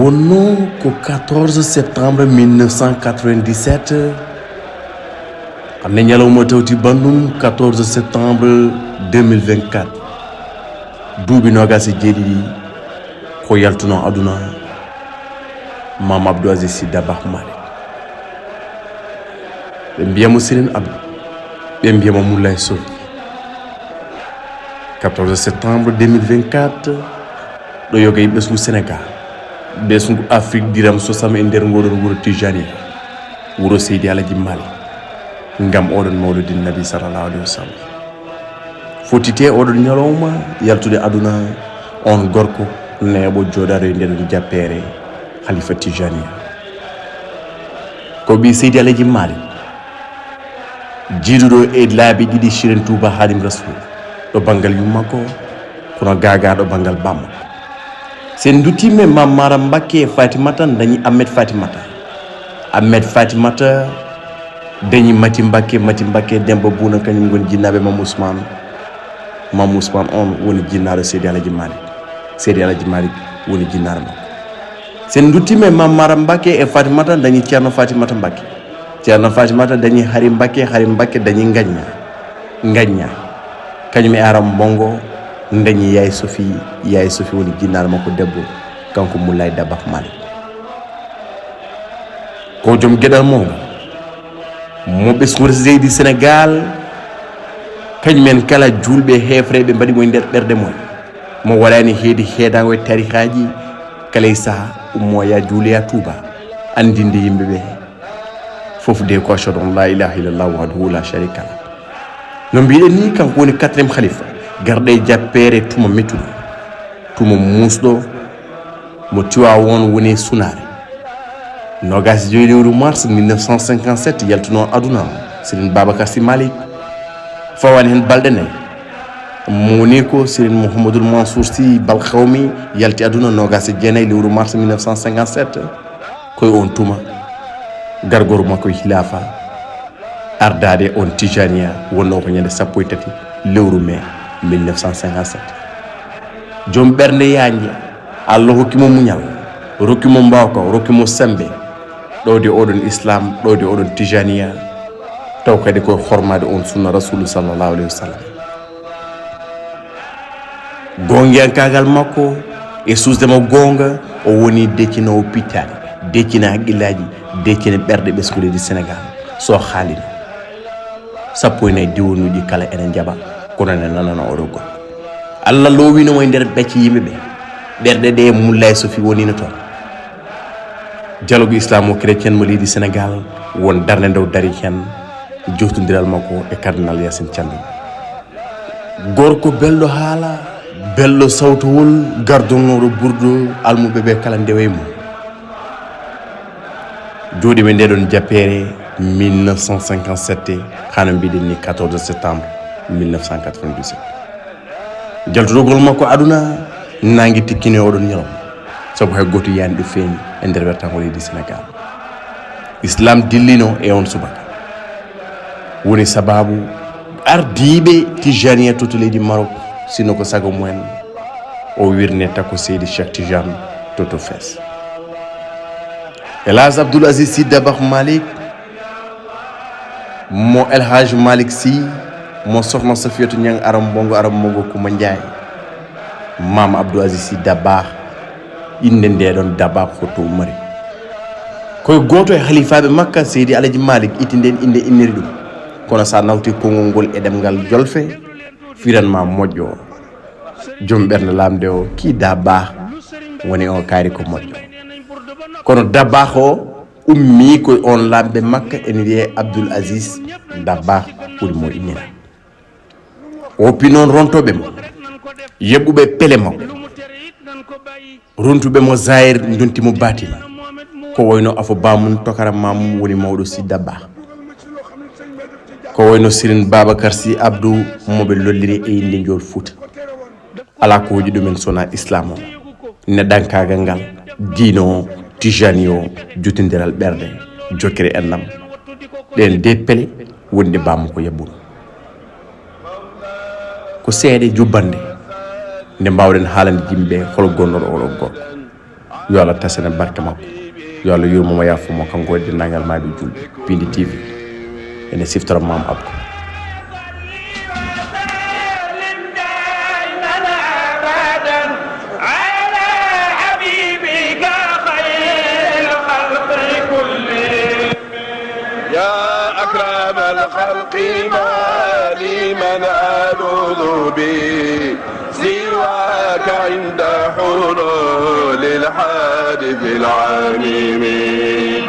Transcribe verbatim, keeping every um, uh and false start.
Wonno ko quatorze septembre mille neuf cent quatre-vingt-dix-sept, hannde ñalawma tawti banndum, quatorze septembre deux mille vingt-quatre, duuɓi noogaas e jeeɗiɗi ko yaltunoo aduna, Maam Abdou Aziz Sy Dabakh Malick. Ɓe mbiya mo Serigne Abdou, ɓe mbiya mo Moulay Sow. Quatorze septembre deux mille vingt-quatre, ɗo yoga e ɓesngu Sénégal, ɓesngu Afrique diram sosam e nder ngoɗon wuro Tijaniya, wuro Seydi Alaji Malick, ngam oɗon mawludin Nabi sallallahu alaihi wasallam. Fotite oɗon ñalawma yaltude aduna, on gorko neeɓo jooɗaɗo e ndeɗon jappeere, Khalifa Tijaniya. Ko ɓii Seydi Alaji Malick, jiiduɗo e laabi ɗiɗi Siren Touba Hadim Rasoul, ɗo banngal yumma ko, kono gaagaa ɗo banngal bamma. Sen duttiima e Maam Maaram Mbakke e Fatimata, dañi Ahmed Fatimata. Ahmed Fatimata dañi Mati Mbakke, Mati Mbakke Demba Buuna, kañum ngoni jinnaaɓe Maam Ousmane. Maam Ousmane on woni jinnaaɗo Seydi Alaji Malick. Seydi Alaji Malick woni jinnaaɗo makko. Sen duttiima e Maam Maaram Mbakke e Fatimata, dañi Ceerno Fatimata Mbakke. Ceerno Fatimata dañi Hari Mbakke, Hari Mbakke dañi Ngañña. Ngañña. Kañum e Aram Bongo dañi Yaay Sofi, Yaay Sofi woni jinnaaɗo makko debbo, kanko Moulay Dabakh Malick. Ko joom geɗal mawngal, mo ɓesnguure leydi Sénégal, kañum en kala juulɓe heefreeɓe mbaɗi mo e nder ɓerɗe mum. Mo waɗani heedi heedaango e tarihaaji, kala e saha ummoya juuloya Touba, anndinde yimɓe ɓe fof de ko ashhadu an la ilaha illallah wahdahu la sharika lah. No mbiɗen ni, kanko woni quatrième khalifa, garɗo e jappeere tuma mettuɗo, tuma muusɗo, mo Tiwaawoon woni sunaare. Noogaas e joy lewru mars mille neuf cent cinquante-sept yaltunoo aduna, Serigne Babacar Sy Malick, fawaani heen balɗe nayi. Mo woni ko Serigne Mouhamadoul Mansour Sy Bal Qawmi yalti aduna noogaas e jeenayi lewru mars mille neuf cent cinquante-sept. Koye on tuma, gargol makko e hilaafa, ardaade on Tijaniya wonnoo ko ñande sappo e tati lewru mai mille neuf cent cinquante-sept. Joom ɓernde yaajnde, Allah hokki mo muñal, rokki mo mbaawka, rokki mo semmbe, ɗowde oɗon Islam, ɗowde oɗon Tijaniya, taw kadi ko hormaade on sunna Rasulu sallallahu alaihi wasallam. Goongiyankaagal makko e suusde mo goonga, o woni deccinoowo pittaali, deccina haqqillaaji, deccina ɓerɗe ɓesngu leydi Sénégal. So haalino, sappo e nayi diwonuuji kala ene njaɓa, kono ne nanana oɗo gorko. Allah loowino mo e nder becce yimɓe ɓe. Ɓerɗe ɗe Moulay Sofi wonino toon. Dialogue islamo-chrétien mo leydi Sénégal, won darnde nde o dari heen, jowtondiral makko e Cardinal Yacine Thiandoum. Gorko belɗo haala, belɗo sawtowol, gardonooɗo burdo, almuɓe ɓe kala ndewa e mum. Jooɗiima e ndeɗon jappeere mille neuf cent cinquante-sept, hano mbiɗen ni quatorze septembre mille neuf cent quatre-vingt-dix-sept. Jaltudogol makko aduna, naange tikkini oɗon ñalawma, sabu hay gooto yiyaani ɗo feeñi e nder wertaango leydi Sénégal. Islam dillino e on subaka. Woni sababu ardiiɓe Tijaniya to, to leydi Maroc, sinno ko sago mumen, o wirne takko Seydi Cheikh Tidiane to, to Fès. El Hadj Abdoul Aziz Sy Dabakh Malick, mo El Hadj Malick Sy, mo Sokhna Safiyatu Niang Aram Bongo, Aram Bongo Coumba Ndiaye, Maam Abdou Aziz Sy Dabakh, innde nde ɗon Dabakh ko to ummori. Koye gooto e halifaaɓe makka, Seydi Alaji Malick, itti nden innde, inniri ɗum. Kono sa nawti konngol ngol e ɗemngal jolfe, firan ma moƴƴo. Joom ɓernde laamde o, ki Dabakh woni o kaari ko moƴƴo. Kono Dabakh o, ummi ko on laamɓe makka ene wiyee Abdoul Aziz Dabakh, ɓuri mo innira. O woppi noon rontooɓe mo, yeɓɓuɓe pele makko, runtuɓe mo zahir, ndonti mo baatin. Ko wayno afo bamum, tokara mamum woni mawɗo Sy Dabakh. Ko wayno Serigne Babacar Sy Abdou mo ɓe lolliri e innde Njool Fuuta. Alaa ko hoƴi ɗumen so wonaa Islaam o, neɗɗankaagal ngal, diine o, tijani o, jotondiral ɓerɗe, jokkere enɗam. Ɗeen de pele wonde bamum ko yabbuno. Ko seeɗa jubbannde nde mbaawɗen haalande yimɓe hol gonnooɗo oɗo gorko. Yo Allah tasen e barke makko. Yo Allah yurmo mo, yaafo mo, kanko e denndaangal maaɓe julɓe. Piindi T V ene siftora Maam Abdou. يا أكرم الخلق، ما لي من ألوذ به سواك عند حلول الحادث العميم.